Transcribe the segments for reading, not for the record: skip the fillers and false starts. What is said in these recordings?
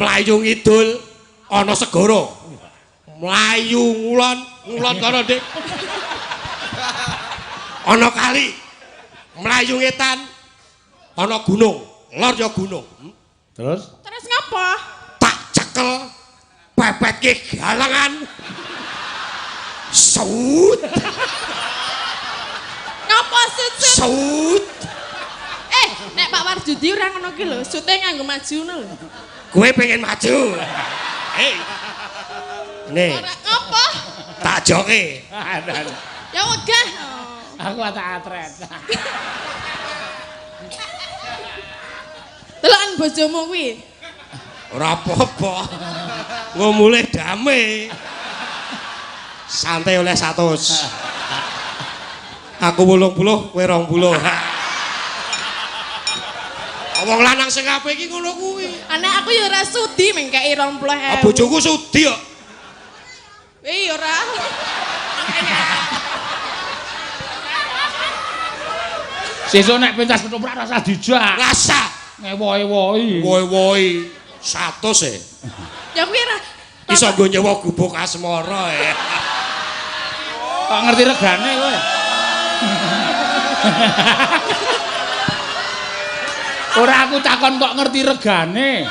Mlayu ngidul ana segara. Mlayu ngulon, ngulon kono, Dik. Ana kali. Mlayu ngetan ana gunung. Lor ya gunung. Terus? Terus ngapa? Tak cekel pepetke galangan. Sut. Ngapa sut? Sut. Nek Pak Warjudi ora ngono ki lho, sute nganggo maju ngono lho. Kowe pengen maju. Hei. Nih. Ora ngapa? Tak joke. Ya wegah. Aku tak atret. Deloken bojomu kuwi. Ora apa-apa. Ngomule dame. Santai oleh 100. Aku 80, kowe 20. Wong lanang sing apik iki ngono kuwi. Anek aku ya ora sudi mengkeki 20.000. Ah bojoku sudi kok. Iya ora. Sesuk nek pentas ketoprak rasa dijak. Rasa ngewohi-wohi. Wohi-wohi 100 e. Ya kuwi ora iso nggo nyewa gubuk asmara e. Kok ngerti regane kowe? Ora aku takon kok ngerti regane.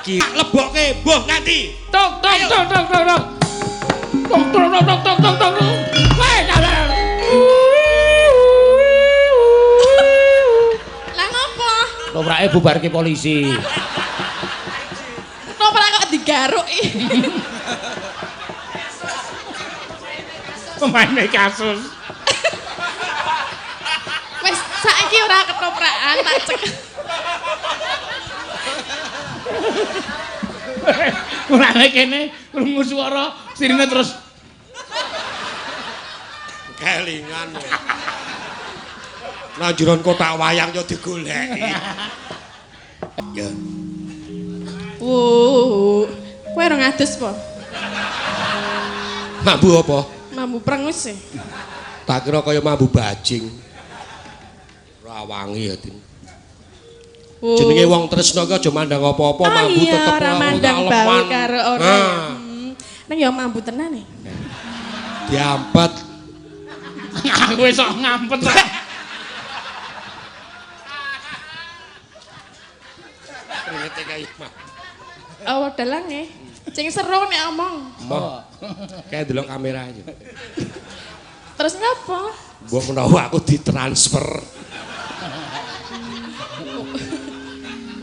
Ki lebokke mbuh nganti. Tok tok tok tok tok tok. Tok tok tok tok tok tok. Weh, lah ngopo? Toprake bubarke polisi. Toprak kok digaruk iki. Pemaine kasus. Wis saiki ora ketoprakan tak cek. Mulane kene krungu swara sirine terus kelingan. Nang jeron kotak wayang yo digoleki. Ya. Wuh. Kowe ora ngadus po? Mambu apa? Mambu prengus e. Tak kira kaya mambu bajing. Ora wangi ya, Din. Jenenge wong tresna ki aja mandang apa-apa, mambu tetep ora mandang bau karo ora. Nang ya mambu tenan e. Diampet. Aku wis sok ngampet. Kringete kaya mambu. Oh, dalang e. Sing seru nek omong. Moh. Kayak delok kamera aja. Terus ngapa? Mbok menawa aku ditransfer.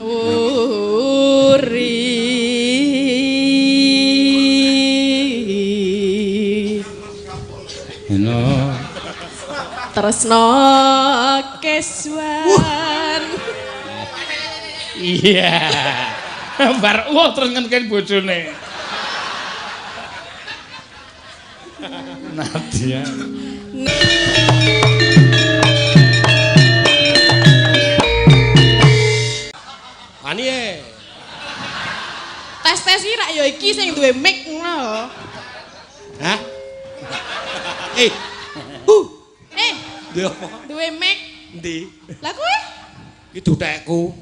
Uri. Heno. Tresno keswan. Iya. Bar wah terus ngenken bojone. Nadia. Ani e. Tes-tes iki rak ya iki sing duwe mic ngono lho. Hah? Duwe apa? Duwe mic. Endi? Lah kowe? Iki dutekku.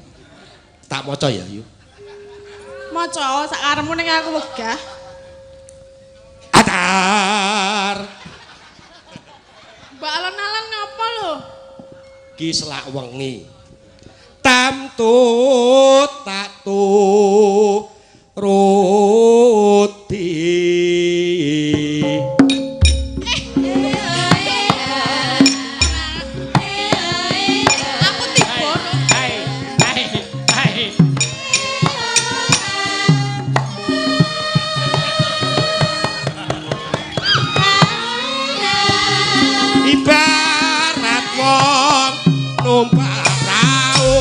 Tak maca ya, yuk. Maca sak karepmu ning aku wegah. Atar. Mbak alon-alon ngapa lho? Ki selak wengi. Tamtu tak turuti. Aku tiba. Hai. Ibarat wong numpak prau.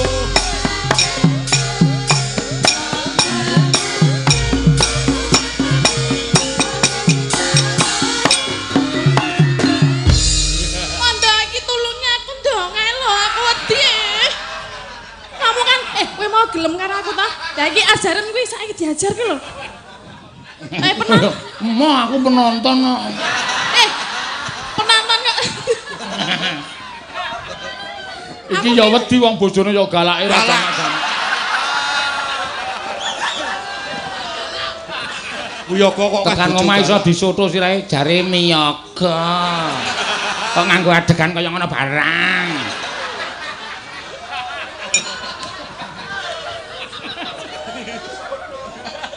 Mondo iki tulungi aku ndong ae lho, aku wedi. Kamu kan kowe mau gelem karo aku ta? Lah iki ajaran kuwi saiki diajar ki lho. Pernah. Emoh aku penonton kok. Penonton kok. Iki ya wedi wong bojone ya galake ra Galak. sama-sama. Miyaga kok Tekan omah iso disoto sirahe jare miyaga. Kok nganggo adegan kaya ngono barang.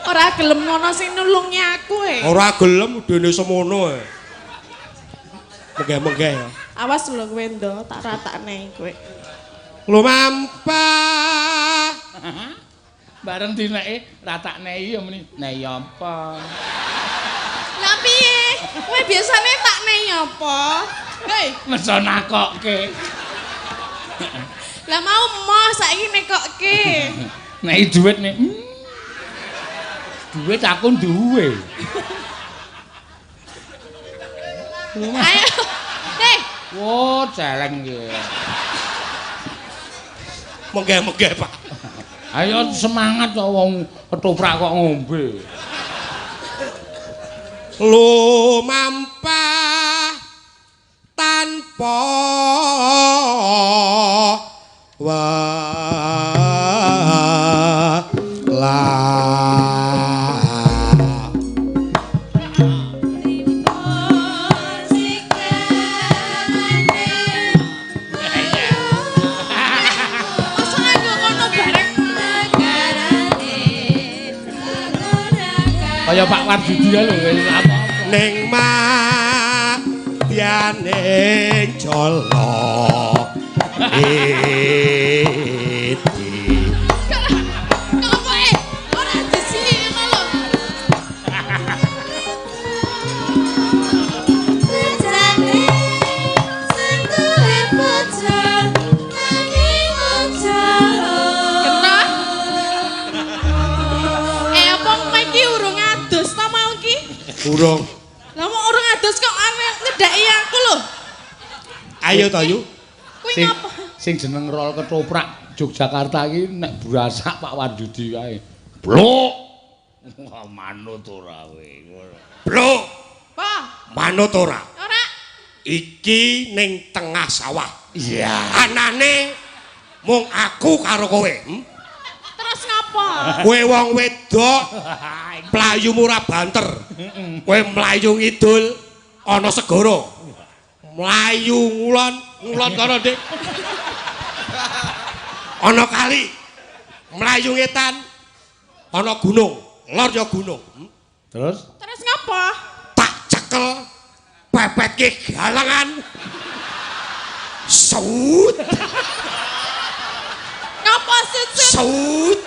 Ora gelem ngono sing nulungi aku e. Ora gelem dene semono e. Menggeh-menggeh ya. Awas lho kowe ndo, tak ratakne kowe. Lumampah. Bareng dineke ratakne ya muni nei apa. Lah piye? Kowe biasane tak nei apa? Hei, Meso nakokke. Lah mau emoh saiki nekokke. Nei dhuwit nek. Dhuwit aku duwe. Ayo. Hei. Wo, celeng iki. Menggeh-menggeh, Pak. Ayo semangat kok wong ketoprak kok ngombe. Lumampah tanpa welas. Masa nganggo ngono bareng. Kaya Pak Warjudi lho wis apa-apa. Ning madyaning jala iti. Kok apa e? Ora disini ngono lho. Kena. Apa kowe iki urung adus ta mau iki? Urung. Lah mau urung adus kok aneh nyedhaki aku lho. Ayo to, Yu. Kuwi Sing ngapa? sing jeneng rol ketoprak Yogyakarta iki nek burasak Pak Warjudi kae. Blok. Wah, manut ora kowe. Blok, Apa? manut ora? Ora. Iki ning tengah sawah. Iya. Anane mung aku karo kowe. Hmm? Terus ngapa? Kowe wong wedok mlayumu ora banter. Kowe mlayu ngidul ana segara. Mlayu ngulon, ngulon kono, Dik. Ana kali. Mlayu ngetan ana gunung, lor ya gunung. Hmm? Terus Terus ngapa? Tak cekel pepetke galangan. Sut, Ngapa sut-sut? sut.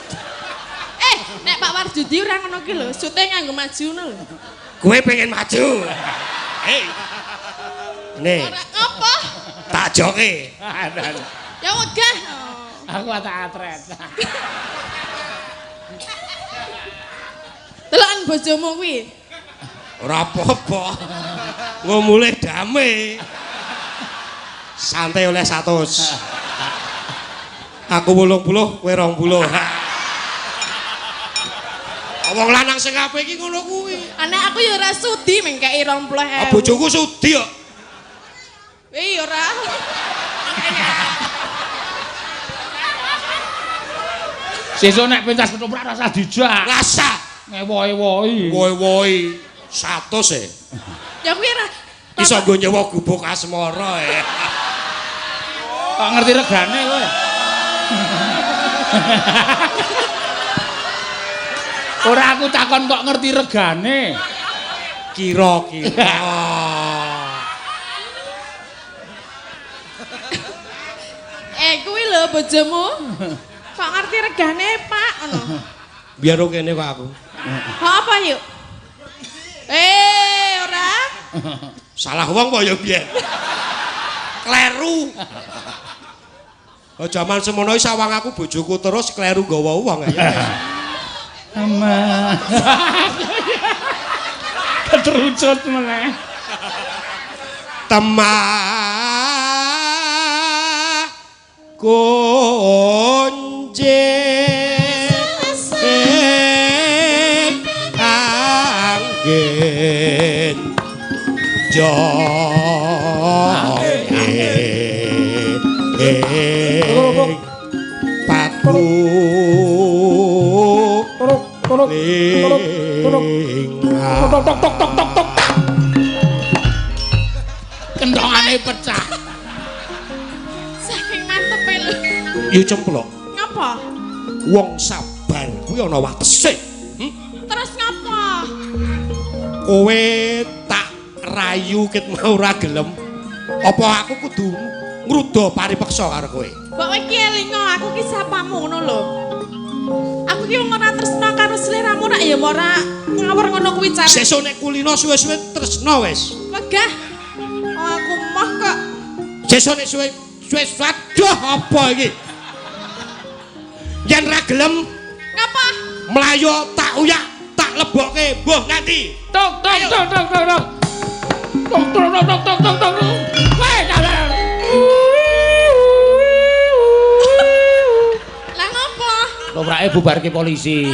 Nek Pak Warjudi ora ngono ki lho, sute nganggo maju ngono lho. Kowe pengen maju. Hei. Nih, Ora ngapa? tak joke. Ya wegah. Aku tak atret. Deloken bojomu kuwi. Ora apa-apa. Ngomule dame. Santai oleh 100. Aku 80, kowe 20. Wong lanang sing apik iki ngono kuwi. Anak aku ya ora sudi mengkeki 20.000. Ah, bojoku sudi kok. Iya ora. Sesuk nek pentas ketoprak rasa dijak. Rasa Ngewohi-wohi. woi-woi 100 e. Ya kuwi ora. Iso nggo nyewa gubuk asmara e. Kok ngerti regane kowe? Ora aku takon kok ngerti regane. Kira-kira. Kuwi lho bojomu. Kok ngerti regane, Pak? Ngono. Biar kene kok aku. Kok apa yuk? Ora. Salah wong kok ya biyen. Kleru. Oh, jaman semono iki sawang aku bojoku terus kleru nggawa wong ya. Ama. Ketrucut meneh. Temah kunci angin jonge paku Tok tok tok tok tok tok. Kenthongane pecah. Saking mantepe lho. Ya cemplok. Ngapa? Wong sabar kuwi ana watese. Terus ngapa? Kowe tak rayu ket mau ora gelem. Apa aku kudu ngruda paripeksa karo kowe? Mbok kowe iki elingo, aku ki sapamu ngono lho. Aku ki wong ora tresna karo sliramu rak ya ora ngawur ngono kuwi carane. Sesuk nek kulino suwe-suwe tresna wis. Wegah. Oh aku moh kok. Sesuk nek suwe suwe aduh apa iki? Yen ra gelem ngapa? Mlayu tak uyak, tak lebokke mbuh nganti. Tok tok tok tok tok tok. Tok tok tok tok tok tok. Weh, lah ngopo? Toprake bubarke polisi.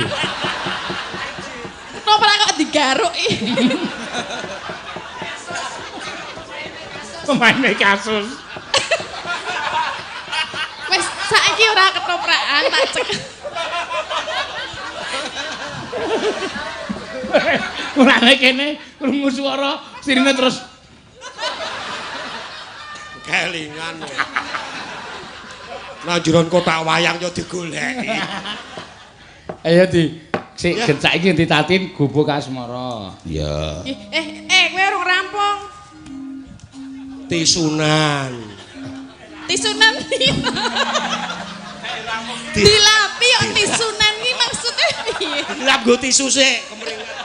Toprak kok digaruk iki. Pemaine kasus. Wis saiki ora ketoprakan tak cek. Mulane kene krungu swara sirine terus kelingan. Nang jeron kotak wayang yo digoleki. Ayo di sik gencak iki ditatin gubuk asmara. Iya. Eh kowe urung rampung. Tisunan. Tisunan piye? Dilapi kok tisunan iki maksudnya piye? Dilap nggo tisu sik kemringan.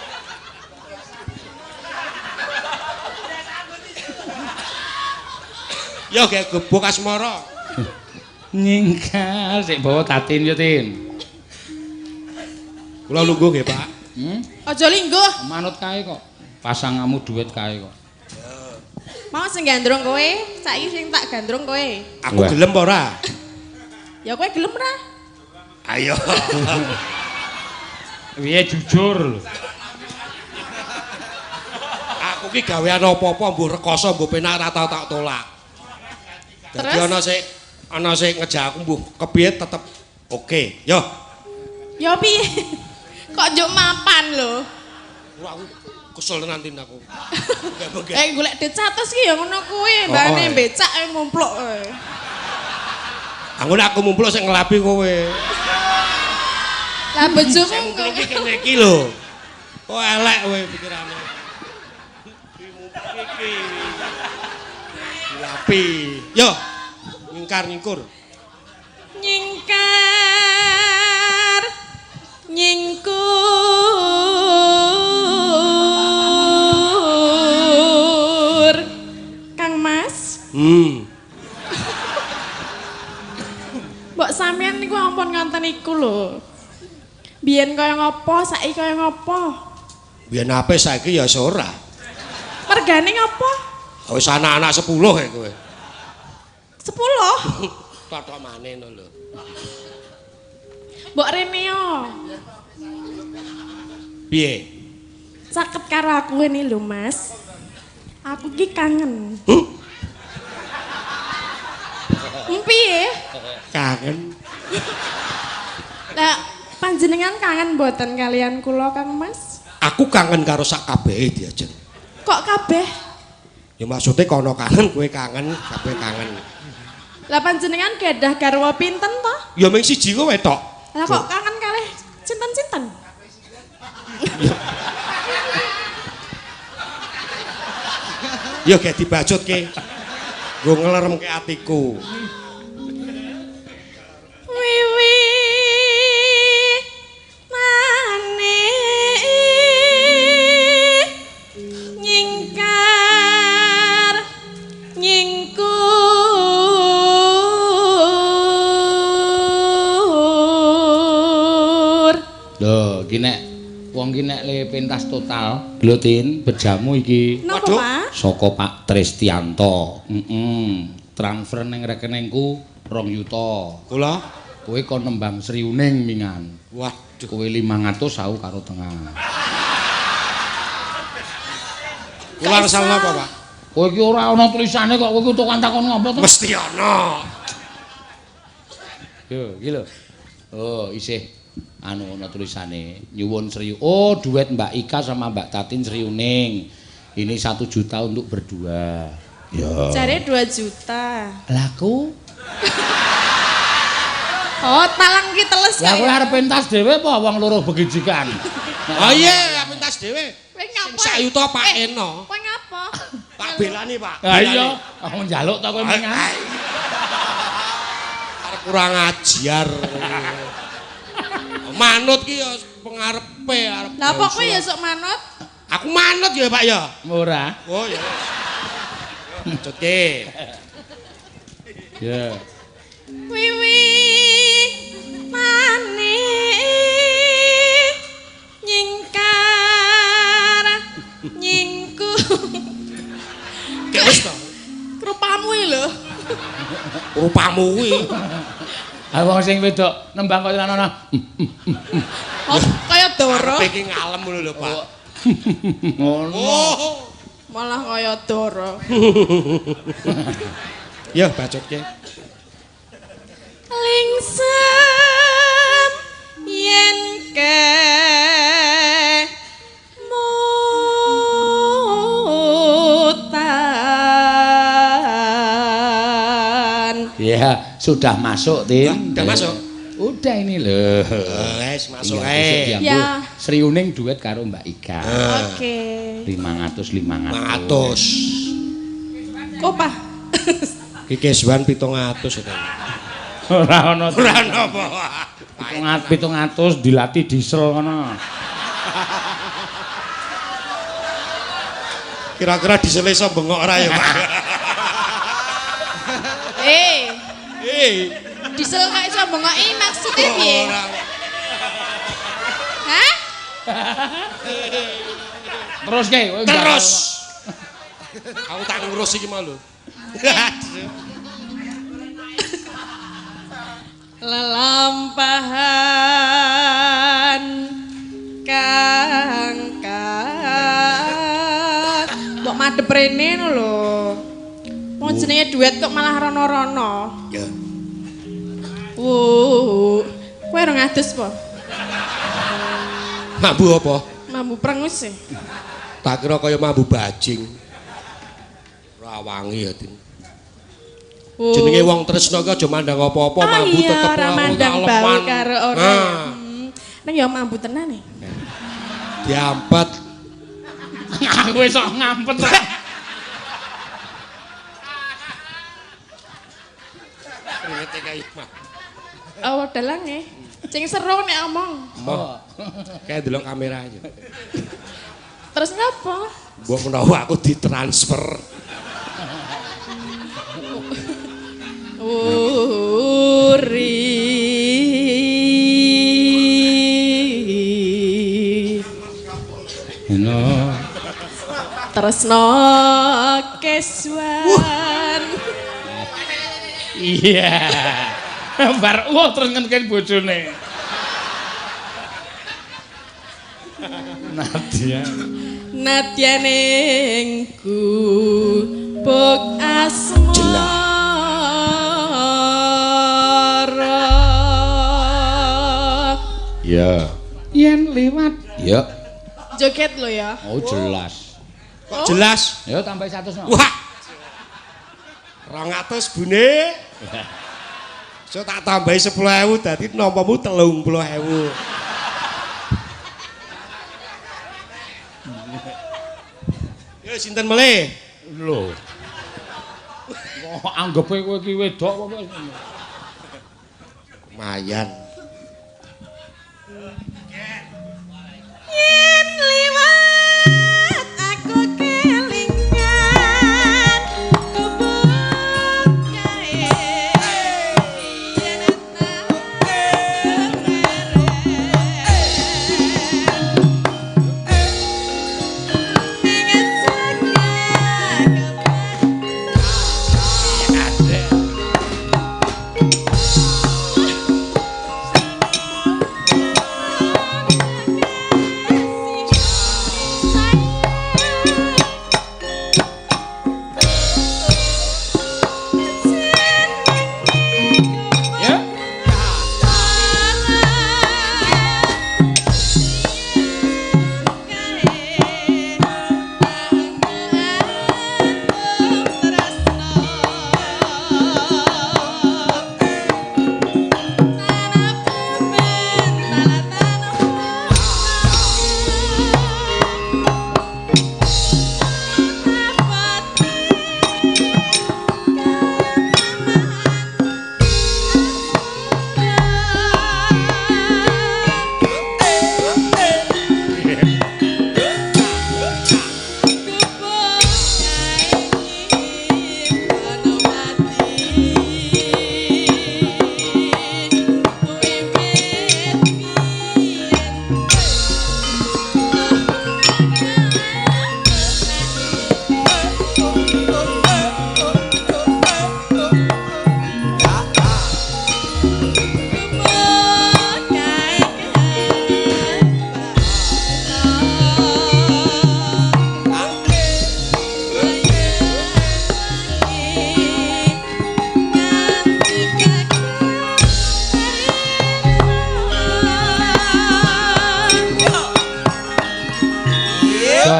Yo gek gubuk asmara. Nyingkar sik bawa tatin yo Tin. Kula lungguh nggih, Pak. Aja lingguh. Manut kae kok. Pasangamu duit kae kok. Mau sing gandrung kowe, saiki sing tak gandrung kowe. Aku gelem apa ora? Ya kowe gelem ora? Ayo. Piye jujur lho. Aku ki gawean apa-apa mbuh rekoso mbuh penak ora tau tak tolak. Dadi ana sing ngejak aku mbuh kepiye tetep oke. Yo. Yo piye? Kok njuk mapan lho. Aku kesel tenan Tin aku. Golek duit 100 ki ya ngono kuwi, mbane becak mumpluk kowe. Anggon aku mumpluk sing ngelapi kowe. Lah bojomu kok iki kene iki lho. Kok elek kowe pikirane. Iki. Ngelapi. Yo. Nyingkar nyingkur. Nyingkar nyingkur. Kang Mas. Mbok sampean niku ampun ngonten iku lho. Biyen kaya ngopo, saiki kaya ngopo? Biyen ape saiki ya ora. Mergane ngopo? Wis anak-anak 10 kae kowe. 10? Totok maneh ngono lho. Mbok rene yo. Piye? Caket karo aku ngene lho, Mas. Aku ki kangen. Piye? Kangen. Lah panjenengan kangen mboten kalian kula, Kang Mas? Aku kangen karo sak kabehe diajeng. Kok kabeh? Ya maksudnya kono kangen, kowe kangen, kabeh kangen. Lah panjenengan gadah garwa pinten to? Ya mung siji kowe tok. Lah kok kangen kalih sinten-sinten? Ya gek dibacutke. Nggo ngleremke atiku. Wiwi mane nyingkar nyingkur. Lho, iki nek wong iki nek le pentas total, lho Tin, bejamu iki. Napa, Pak? Saka Pak Tristianto. Heeh. Transfer ning rekeningku 2 yuta. Kula kowe kon nembang Sriuning mingan. Waduh, kowe 500 aku karo tengah. Kula kesal napa, Pak? Kowe iki ora ana tulisane kok kowe iki tukang takon ngopo to? Mesti ana. Yo, iki lho. Oh, isih Anu ana tulisane nyuwun Sri. Oh, duet Mbak Ika sama Mbak Tatin Sriuning. Ini 1 juta untuk berdua. Ya. Jare 2 juta. Lah aku oh, talang ki teles. Lah kowe arep pentas dhewe apa wong loro begijikan? Oh iya, pentas dhewe. Kowe ngapa? Sak yuta Pak Eno. Kowe ngapa? Tak belani, Pak. Ha iya, aku njaluk ta kowe mengan. Arep kurang ajar. Manut ki ya pengarepe arep. Lah apa kowe ya sok manut? Aku manut ya, Pak ya. Ora. Oh ya. Cutke. Ya. Wiwi mane nyingkar nyingku. Kayak wis to. Rupamu iki lho. Rupamu kuwi. Ha wong sing wedok nembang kok ana. Oh, kaya dara. Arepe iki ngalem ngono lho, Pak. Ngono. Oh. Malah kaya dara. Ya, bacotke. Lingsem yen ke mutan. Ya, sudah masuk, Tin. Udah masuk. Udah ini lho. Wes masuk ae. Ya. Sriuning duet karo Mbak Ika. Oke. 500 500. Kok, Pak? Iki keswan 700 itu. Ora ono. Ora ono apa. 700 dilatih diesel ngono. Kira-kira diesel iso bengok ora ya, Pak? Diesel kok iso bengoki maksudnya piye? Hah? Terus ke? Terus. Aku tak ngurus iki mau lho. Lelampahan kang mbok madhep rene ngono lho. Wong jenenge duet kok malah rono-rono. Ya. Wuh. Kowe ora ngadus po? Mambu apa? Mambu prengus e. Tak kira kaya mambu bajing. Ora wangi ya, Tin. Jenenge wong tresna ki aja mandang apa-apa, mambu tetep ora mandang bau karo ora. Nang ya mambu tenan e. Diampet. Aku wis sok ngampet. Kringete kaya mah. Oh, dalang e. Sing seru nek omong. Oh. Kayak delok kamera aja. Terus ngapa? Mbok menawa aku ditransfer. Uri. Halo. Tresno keswan. Iya. Bar wah terus ngenken bojone. Nadia. Nadya ning gubuk asmara. Ya. Yen liwat. Ya. Joget lho ya. Oh jelas. Kok jelas? Ya tambah 100 no. Wah. 200 bune. So tak tambahi 10.000 dadi nampamu 30.000. Yo sinten melih? Lho. Kok anggepe kowe iki wedok apa? Lumayan. Yen liwat aku kelingan gubuk kae yen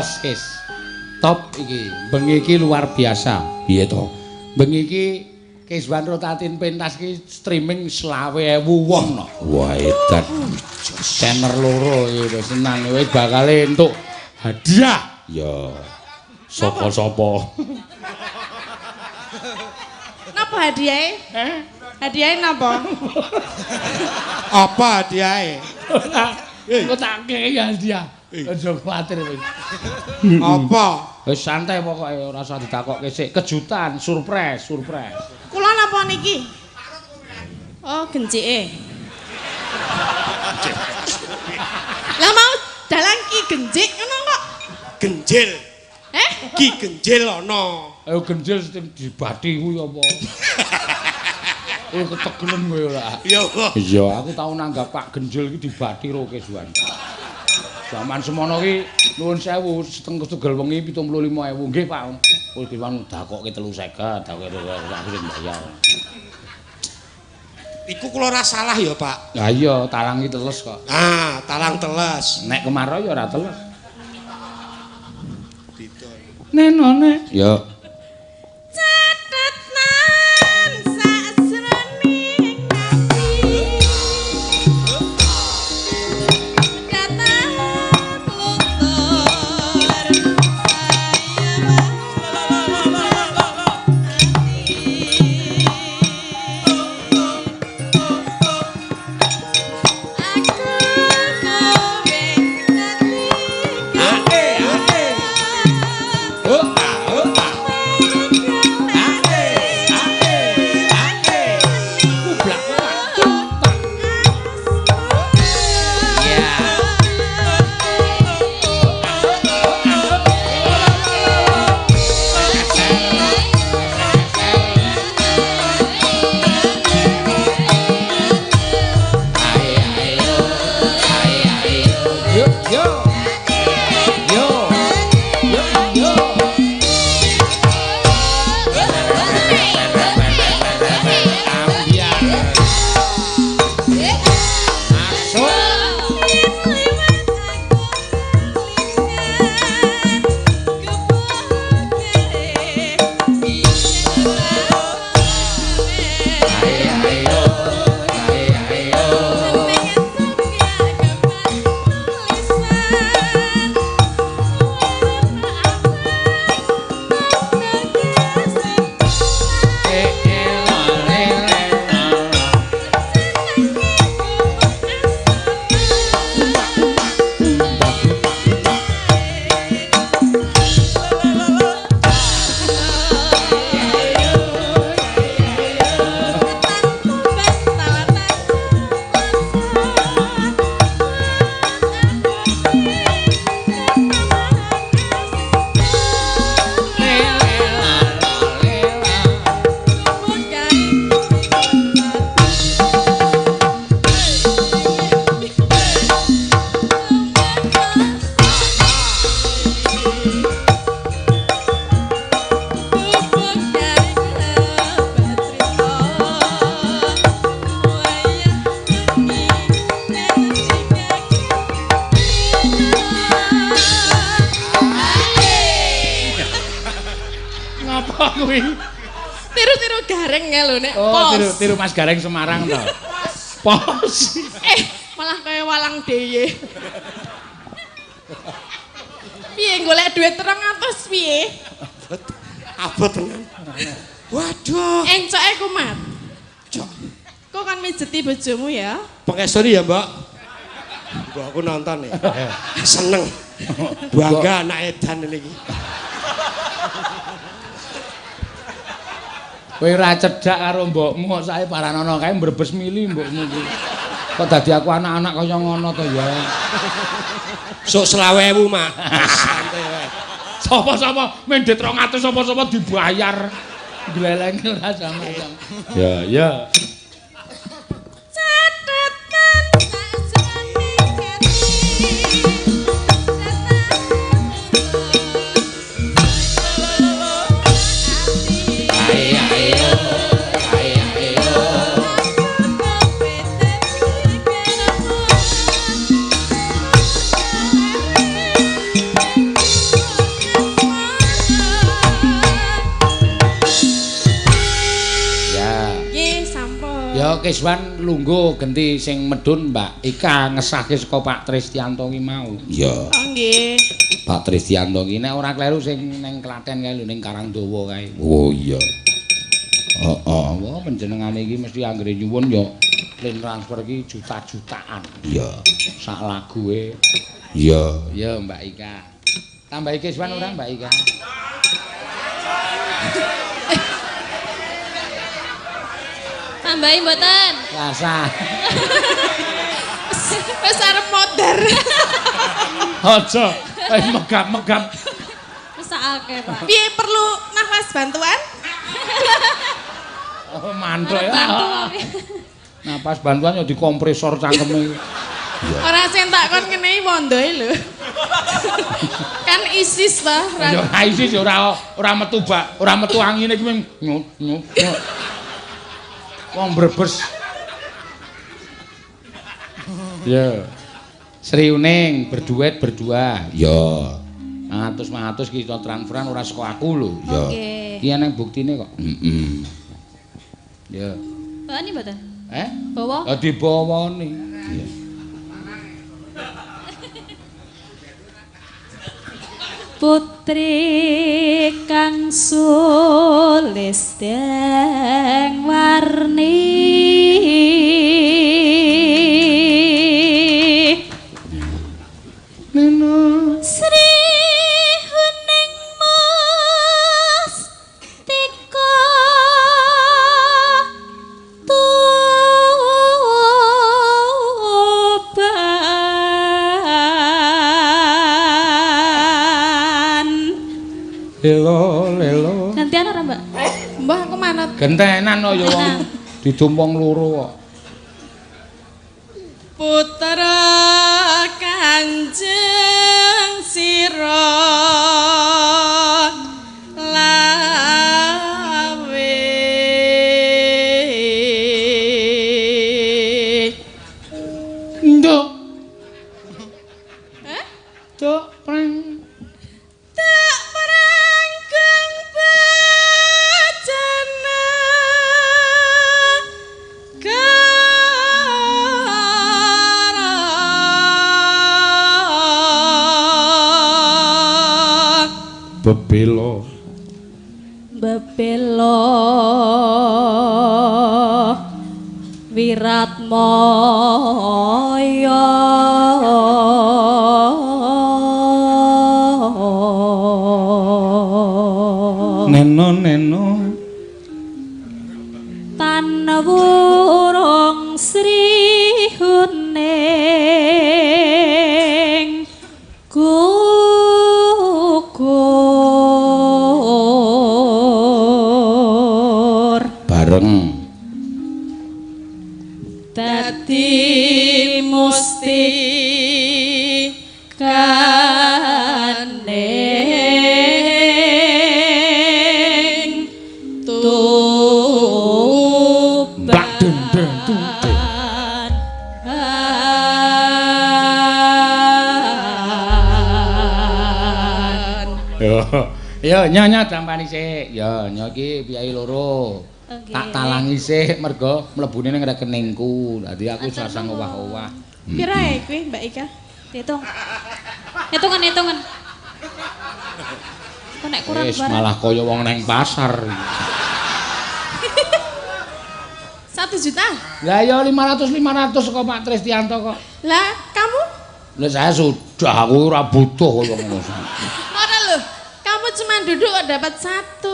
Jos, Kis. Top iki. Bengi iki luar biasa. Piye to? Bengi iki Kezban Rotatin pentas iki streaming 25.000 wong no. Wah, edan. Channel loro iki wis senang wis bakal entuk hadiah. Ya. Sapa-sapa. Napa hadiahe? Eh? Hadiahe napa? Apa hadiahe? Engko tak kei hadiah. Aja kuwatir wis. Apa? Wis santai pokoke ora usah ditakokke sik. Kejutan, surprise, surprise. Kula napa niki? Oh, gencike. Lah mau dalang ki gencik ngono kok. Genjil. Eh? Ki genjil ana. Ayo genjil sing dibati kuwi apa? Oh, ketegelen kowe ora. Iya. Iya, aku tau nanggap Pak Genjil iki dibati ro Kezban. Zaman semono ki nuwun sewu setengah tugel wengi 75.000 nggih Pak. Kowe Kezban dakokke 350, dakokke aku sing mbayar. Iku kula ora salah ya, Pak. Lah iya, talang iki teles kok. Ah, talang teles. Nek kemarau ya ora teles. Nenone. Ya. Catetan sajroning ati. Datang luntur saya ati. Aku kowe dadi Ae, ae. Oh, ah, oh, ah. Ae, ae, ae. Kublak kublak. Ya. Ae ae yo. Ae ae yo. Yo yo. Yo yo yo. Ambiar. Masuk. Ae ae yo. Ae ae yo. Eh eh la le le la la. Le le la la le la. Ngapa kuwi? Tiru-tiru gareng ya lho nek Oh, pos. tiru tiru Mas Gareng Semarang to. Pos. Eh, malah kaya walang deye. Piye golek duit 300 piye? Abot. Abot tenan. Waduh. Encoke kumat. Cok. Kok kan mijeti bojomu ya? Pengestoni ya, Mbak. Mbak aku nonton ya. Seneng. Bangga anak edan ini iki. Kowe ora cedhak karo mbokmu kok sae paranono kae mbrebes mili mbokmu kuwi. Kok dadi aku anak-anak kaya ngono to ya. Sok 25.000, Mak. Santai wae. Sapa-sapa mendhet 200 sapa-sapa dibayar. Glelenge ora sama-sama. Ya, ya. Catetan sajroning ati. Ae ae yo. Ae ae yo. Aku Ya Keswan lungguh genti sing medhun Mbak Ika ngesahke saka Pak Tristianto ki mau. Iya. Oh nggih. Pak Tristianto ki nek ora kleru sing ning Klaten kae lho ning Karangdawa kae. Oh iya. Heeh, wah panjenengane iki mesti anggere nyuwun ya lin transfer ki juta-jutaan. Iya. Sak lague. Iya, ya Mbak Ika. Tambahi Keswan ora Mbak Ika? Tambahi mboten? Rasa. Wis arep modar. Aja, megap-megap. Mesakake, Pak. Piye perlu nafas bantuan? Oh, mantuk ya. Napas bantuan ya dikompresor cangkeme. Ora sing tak kon ngenehi wondoe lho. Kan ISIS ta. Ya ora ISIS ya ora metu bak, ora metu angine iki mung nyut nyut. Wong Brebes. Ya. Sri Uning berduet berdua. Ya. 100-100 ki iso transferan ora saka aku lho. Ya. Iki eneng buktine kok. Heeh. Ya. Bawani mboten? Eh? Bawa? Ya dibawani. Iya. Putri kang sulisteng warni Neno Sri Huning Mas Tika Tuban. Lelo lelo. Gantian ora, Mbak? Mbah aku manut. Gentenan kok ya wong didum wong loro kok. Putra Kanjeng sira lawe Nduk. Hah? Nduk preng. Tak perangkeng bejana kara Bebelo. Bebelo Wiratmaya Neno neno tan wurung Sri Huning gugur bareng dadi musti kaning tuban. Bak den den tung den. Yo, yo nyonya tampani sik. Yo nyo iki piyai loro. Oke. Tak talangi sik mergo mlebune ning rekeningku. Dadi aku sasang owah-owah. Pira e kuwi Mbak Ika? Dihitung. Hitungan, hitungan. Kok nek kurang Wis barang. malah kaya wong neng pasar. 1 juta. Lah ya 500 500 kok Pak Tristianto kok. Lah kamu? Lah saya sudah aku ora butuh kaya ngono. Ora lho. Kamu cuma duduk kok dapat 1.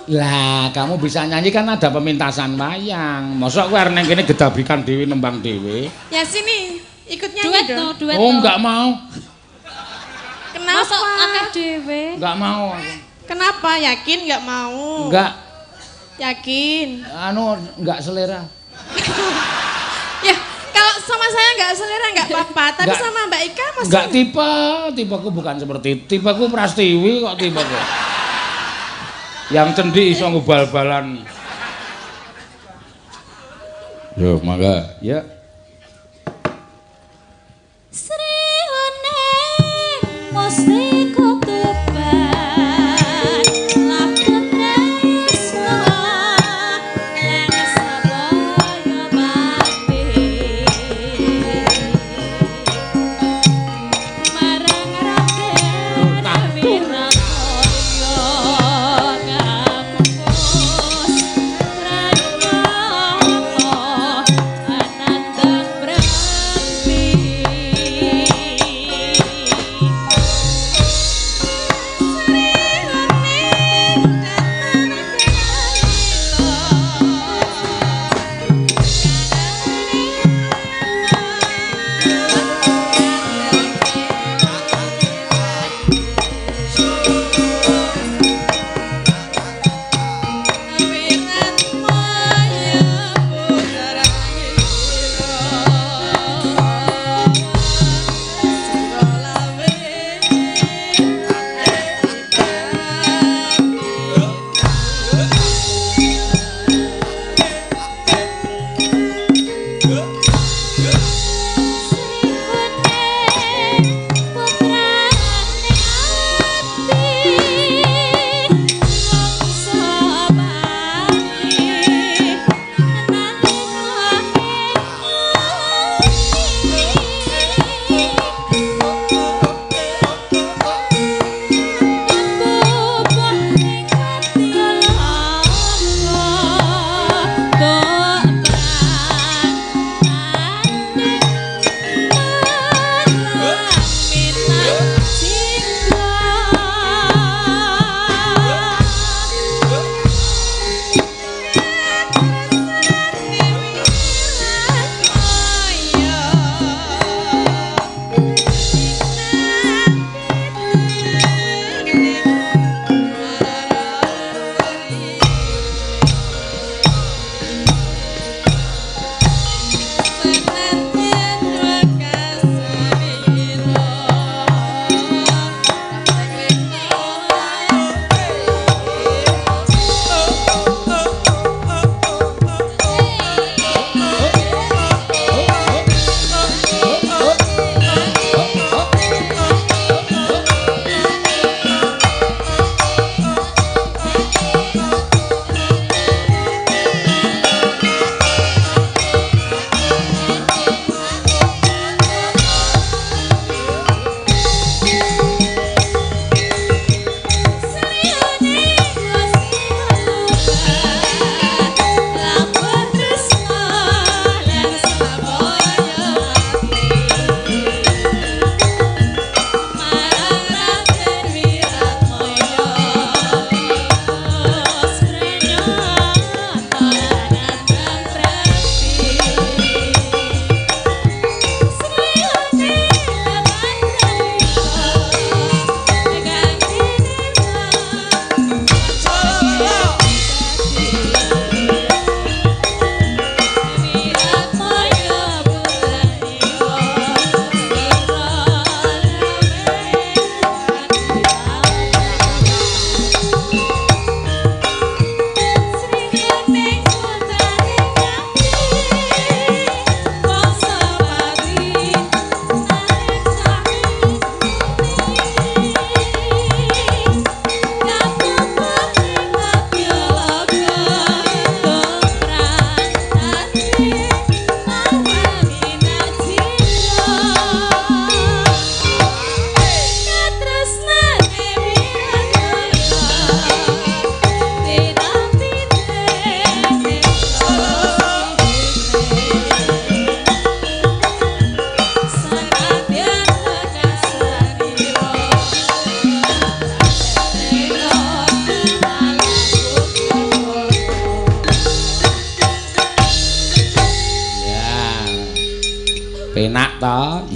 Lah, kamu bisa nyanyi kan ada pemintasan wayang. Mosok kowe arep nang kene gedabrikan dhewe nembang dhewe. Ya sini, ikut nyanyi Duet dong. no, duet Oh, no. enggak mau. Kenapa? Mosok akeh dhewe. Enggak mau aku. Kenapa? Yakin nggak mau? Enggak, Yakin. anu enggak selera. Ya, kalau sama saya nggak selera nggak apa-apa, tapi Nggak. sama Mbak Ika masih Enggak tipe, tipeku bukan seperti tipeku Prastiwi kok tipeku. Yang cendi iso ngubal-balan. Yo, mangga. Ya. Sri Huning Mustika Tuban Laku tresna lan sabaya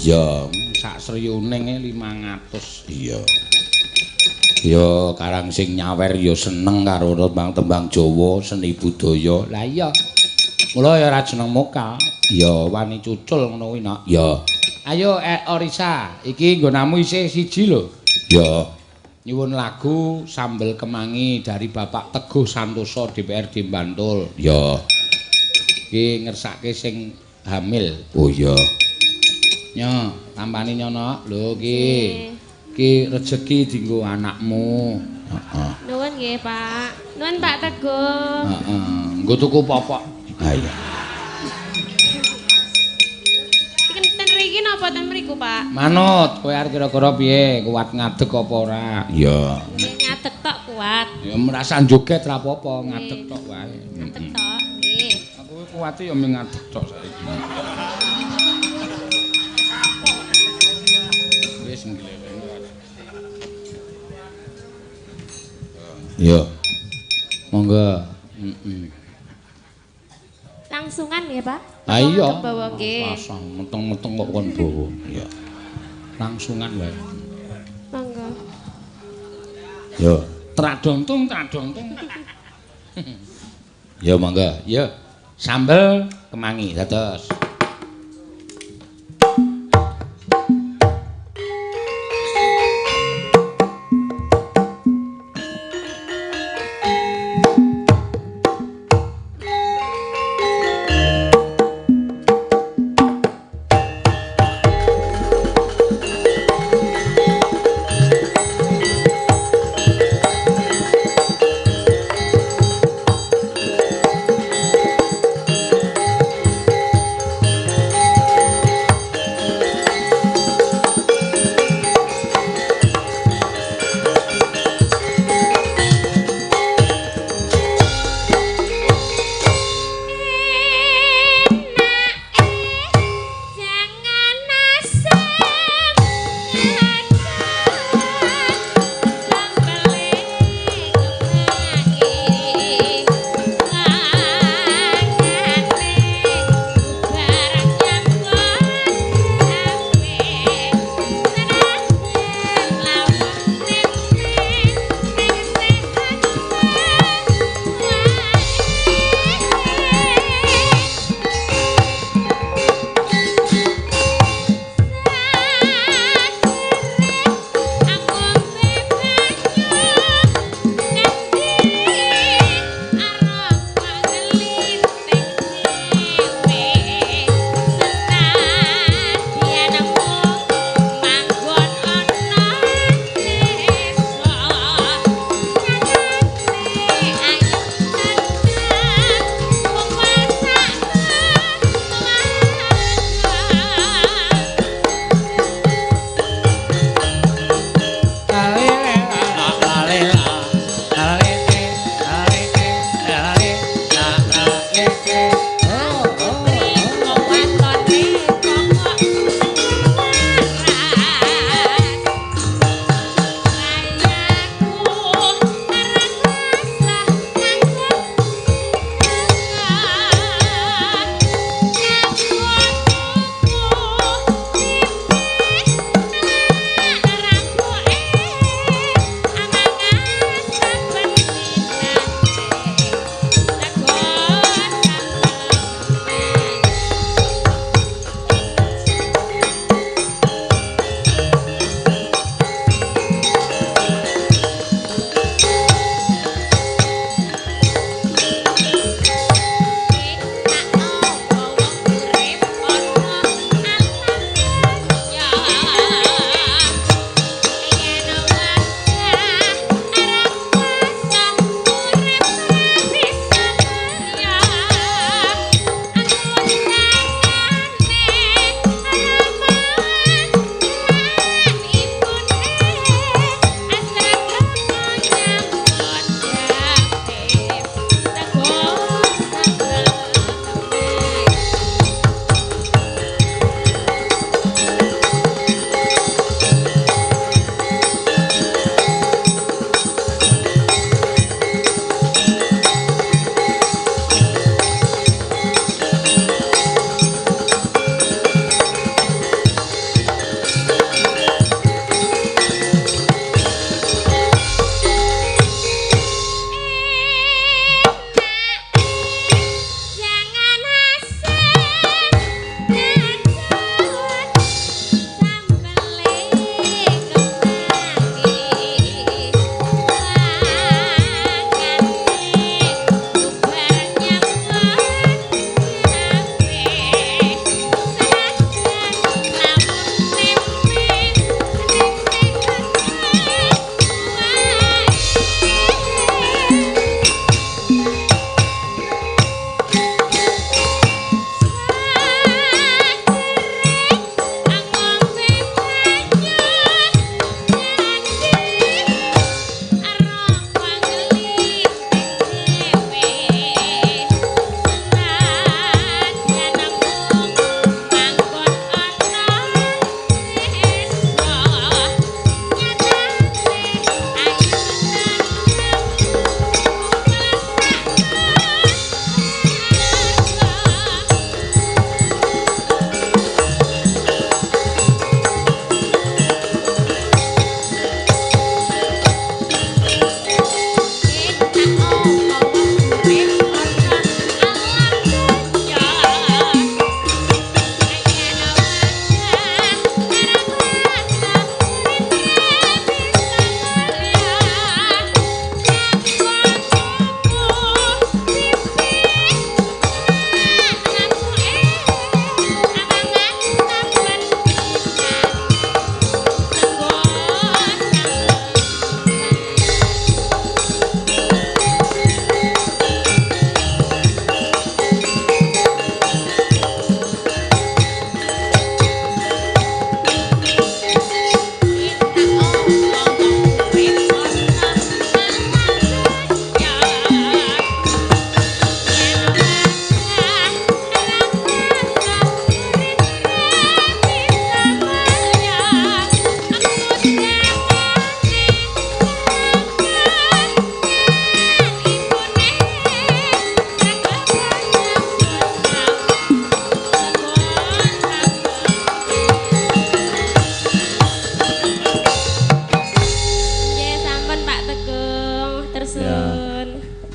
Iya, sak sriyuninge 500. Iya. Ya karang sing nyawer ya seneng karo tembang-tembang Jawa, seni budaya. Lah iya. Mula ya ora jeneng muka. Ya wani cucul ngono kuwi, Nak. Ya. Ayo Orisa, iki nggonamu isih siji lho. Ya. Nyuwun lagu Sambel Kemangi dari Bapak Teguh Santoso DPRD Bantul. Ya. Iki ngersake sing hamil. Oh iya. Nyo, tampani nyono. Lho iki. Iki rejeki dienggo anakmu. Heeh. Nuwun nggih, Pak. Nuwun Pak Teguh. Heeh. Nggo tuku popok. Ha iya. Iki ten mriki napa ten mriku, Pak? Manut, kowe arep kira-kira piye? Kuat ngadeg apa ora? Iya. Nggih, ngadeg tok kuat. Ya merasa joget ra apa-apa, ngadeg tok wae. Ngadeg tok, nggih. Aku kuwate ya mung ngadeg tok saiki. Wis ngleleng. Iya. Monggo. Heeh. Langsungan nggih, Pak? Ha iya. Bawa nggih. Pasang meteng-meteng kok kon bawa. Iya. Langsungan wae. Monggo. Yo, tradongtung tradongtung. Ya monggo. Ya. Sambel kemangi dados.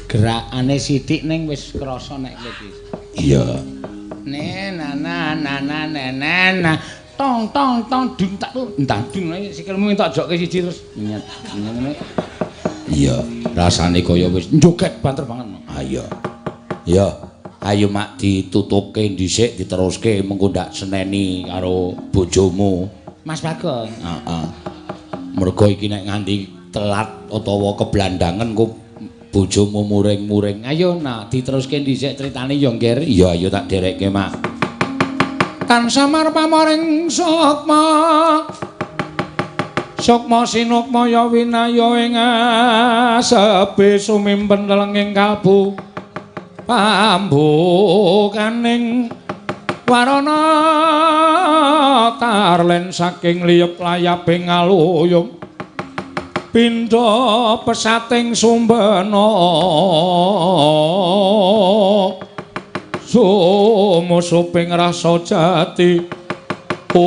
Gerakane sithik ning wis krasa nek kowe iki. Iya. Ne na na na na na na na tong tong tong dung tak tu entah dung sikilmu tak jokke siji terus nyet ngene. Iya, rasane kaya wis joget banter banget. Ha iya. Ya, ayo mak ditutupke dhisik diteruske mengko ndak seneni karo bojomu. Mas Bagong. Heeh. Mergo iki nek nganti telat utawa keblandangen kok bojomu muring-muring. Ayo nak diteruske dhisik critane ya, Ngger. Iya, ayo tak derekke, Mak. Tan samar pamoring sukma. Sukma sinukma ya winaya ing asepe sumimpen lenging kalbu. Pambukaning warana tarlen saking liyep layabing ngaluyung pindha pesating sumbena sumusuping rasa jati. Ong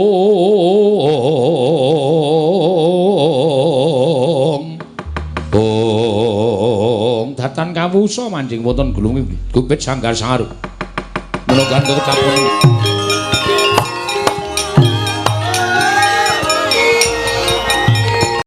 ong datan kawusa manjing wonten gulung gupit sanggar sangaru menunggan kecapun.